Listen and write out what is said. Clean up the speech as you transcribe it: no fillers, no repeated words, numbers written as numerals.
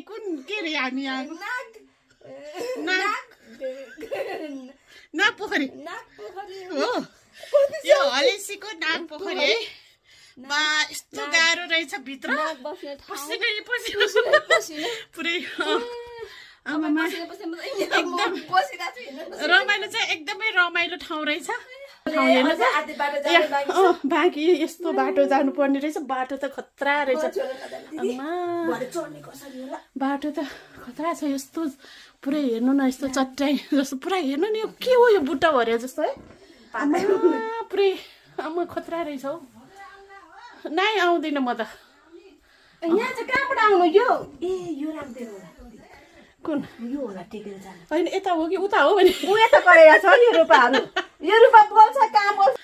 कुन के रे हामी यहाँ नाग पोखरी हो यो हलेसीको नाग पोखरी है बा यस्तो गाह्रो रहेछ भित्र पुरै रमाइलो चाहिँ एकदमै रमाइलो ठाउँ रहेछ बाँकी यस्तो बाटो जानुपर्ने रहेछ बाटो त खतरा रहेछ बाटो त खतरा छ यस्तो पुरै हेर्नु न यस्तो चट्टाई जस्तो पुरा हेर्नु नि के हो यो बुट्टा भरे जस्तो है पुरै खतरा रहेछ हौ नाइ आउँदैन म त यहाँ चाहिँ कहाँबाट आउनु यो यो राख्दैन होला कुन यो होला टेकेर जानु होइन यता हो कि उता हो भने उ यता गरेको छ नि यो रूपाहरू यो रूपा बोल्छ कहाँ बोल्छ